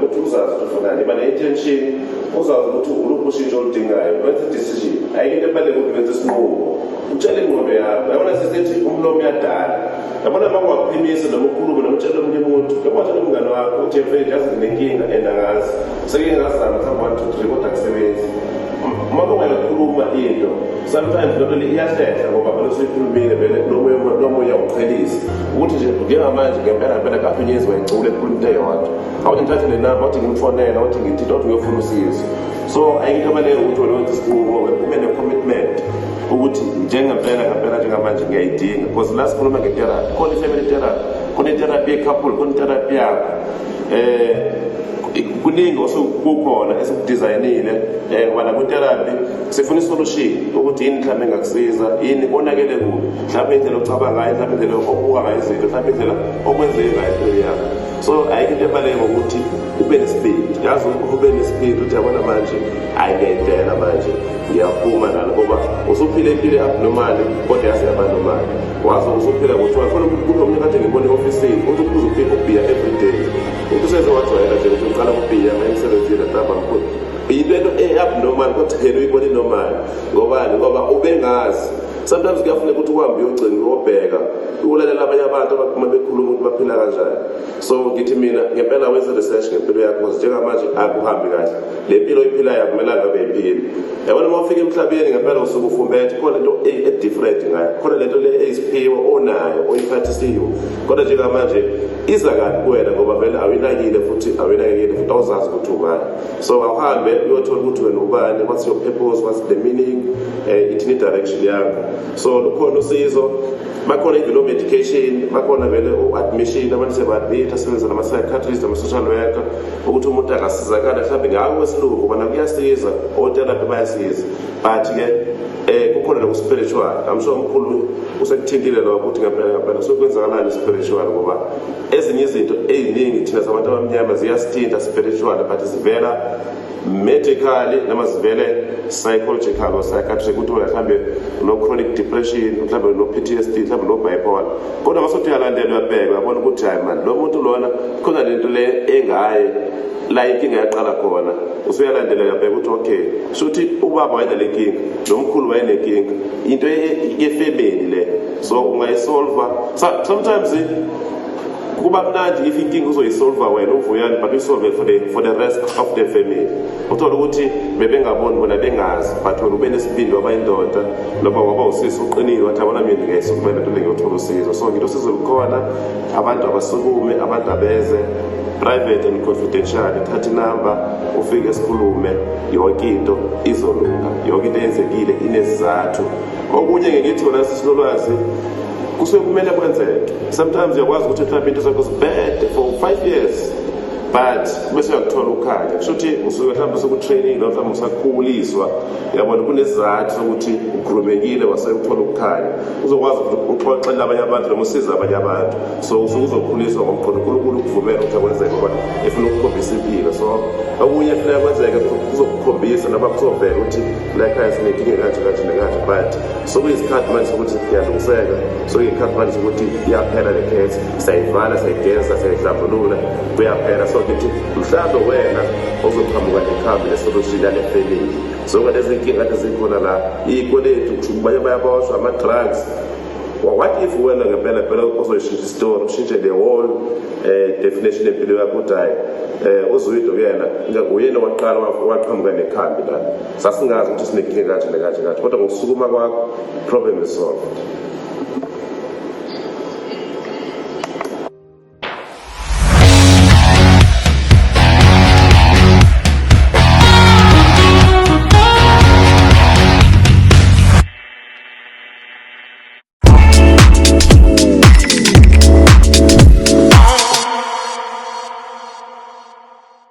Ukuthi uzazi ukuthi ufunani, iba ne-intention, uzazi ukuthi uluphi ushintsho oludingayo, wenze i-decision. Ayikho into ebaluleke ukuthi wenze isinqumo, utshele ingqondo yakho. Yabona, sisithi umlomo uyadala. Yabona, uma ungakuphimisa noma ukhulume noma utshele omunye umuntu, noma umngane wakho, uthi, "Mfethu, yazi nginenkinga and angazi, seke ngazama mhlawumbe one, two, three, kodwa akusebenzi." Uma ungayikhuluma into, sometimes lento le iyahlehla, ngoba vele usuyikhulumile vele, nomoya uyawuqhelisa ukuthi nje njengamanje ngempela ngempela kafinyezi wayicula ekhuluma into eyodwa, awuthi ngithathe le namba, awuthi ngimfonele, awuthi ngithinte, awuthi ngiyofuna usizo. So ayikho into ebaluleke ukuthi wena wenze isinqumo, ube ne-commitment ukuthi njengempela ngempela njengamanje ngiyayidinga, because la sikhuluma nge-therapy, khona i-family therapy, khona i-therapy ye-couple, khona i-therapy yakho. Kuningi osukukhona esikudizayinile, ngoba nakwi-therapy sifuna i-solution ukuthi yini mhlawumbe engakusiza, yini konakele kuphi, mhlawumbe indlela ocabanga ngayo, mhlawumbe indlela obuka ngayo izinto, mhlawumbe indlela okwenzeke ngayo empilweni yakho. So ayikho into ebaluleke ngokuthi ube nesibindi, yazi, ube nesibindi ukuthi, yabona manje, hayi, ngiyayidela manje, ngiyaphuma nalo, ngoba usuphila impilo e-abnormal, kodwa yazi yaba-normal, wazi usuphila kuthiwa khona kunomunye kade ngibona e-ofisini uthi uphuza ubhiya every day, uthi useze wajwayela nje ukuthi uqala ukubhiya emsebenzini ntambama mkhulu, yinto ento e-abnormal, kodwa yena uyibona i-normal. Ngobani? Ngoba ubengazi. Sometimes kuyafuneka ukuthi uhambe uyogcina, uyobheka, ulalela abanye abantu abaphuma bekhuluma ukuthi baphila kanjani. So ngithi mina ngempela wenze research ngempilo yakho, because njengamanje akuhambi kahle. Le mpilo oyiphilayo akumelanga abe yiphile. Yabona, uma ufika emhlabeni ngempela usuke ufumbethe, khona into e-different ngayo, khona lento le eyisiphiwo onayo oyiphathisiwe, kodwa njengamanje iza kabi kuwena ngoba vele awuyinakile futhi awuyinakekile futhi awuzazi ukuthi ubani. So awuhambe uyothola ukuthi wena ubani, what's your purpose, what's the meaning, ithini i-direction yakho. So lukhona usizo, bakhona even o-medication, bakhona vele o-admission, abantu seba-admit, asebenza nama-psychiatrist, nama-social worker, ukuthi umuntu angasizakala mhlawumbe ngako kwesilungu, ngoba nakuyasiza, o-therapy bayasiza, but-ke kukhona noku-spiritual. I'm sure umkhulu usekuthintile lokho, ukuthi ngempela ngempela sokwenzakalani spiritual, ngoba ezinye izinto ey'ningi thina sabantu abamnyama ziyasithinta spiritual, but zivela medically noma zivele psychological or psychiatric, ukuthi wena mhlambe no-chronic depression, mhlambe no-PTSD, mhlambe no-bipolar, kodwa masuthi uyalandela, uyabheka, uyabona ukuthi hayi mani, lo muntu lona khona lento le engaye la inkinga yaqala khona. Usuyalandela, uyabheka ukuthi okay, shuthi ubaba wayenale nkinga, nomkhulu wayenenkinga, into ye-family le. So ungayisolva. Sometimes kuba mnandi if inkinga uzoyisolva wena uvuyani, but uyisolve for the rest of the family. Uthole ukuthi bebengaboni bona, bengazi, but wena ube nesibindi, waba indoda noma waba usisi uqinile, wathi, "Yabona mina, ngiyayisukumela lento le, ngiyothola usizo." So ngithi usizo lukhona, abantu abasukume, abantu abeze, private and confidential. Thatha inamba, ufike sikhulume, yonke into izolunga. Yonke into eyenzekile inesizathu. Okunye ngithi wena sisilolwazi, kusuke kumele kwenzeke. Sometimes uyakwazi ukuthi mhlawumbe into zakho zibhede for 5 years, but bese uyakuthola ukukhanya, kusho ukuthi usuke mhlawumbe useku-training noma mhlawumbe usakhuliswa. Yabona, kunesizathu sokuthi ukhulumekile wase uthola ukukhanya, uzokwazi ukuthi uxoxele abanye abantu noma usize abanye abantu. So usuke uzokhuliswa ngomqondo, uNkulunkulu ukuvumela ukuthi akwenzeke ngoba efuna ukukhombisa impilo. So okunye funeka kwenzeke kuzokukhombisa noma kuzovela ukuthi la ekhaya sinenkinga kanje kanje nekanje, but sokuyisikhathi manje sokuthi kuyalungiseka, sokuyikhathi manje sokuthi iyaphela le case, siyayivala, siyayigeza, siyayihlambulula, kuyaphela. So ngithi mhlawumbe wena ozoqhamuka nekhambi ne-solution yale family, zonke lezi nkinga kade zikhona la, iy'kweletu, kusho abanye bayaboshwa, ama-drugs. Well, what if wena ngempela phela uzoyishintsha isitori, ushintshe the whole definition yempilo yakho, ukuthi hayi, uZwido kuyena uyena waqala waqhamuka nekhambi la, sasingazi ukuthi sinenkinga kanje nekanje kanje, kodwa ngokusukuma kwakho problem is solved.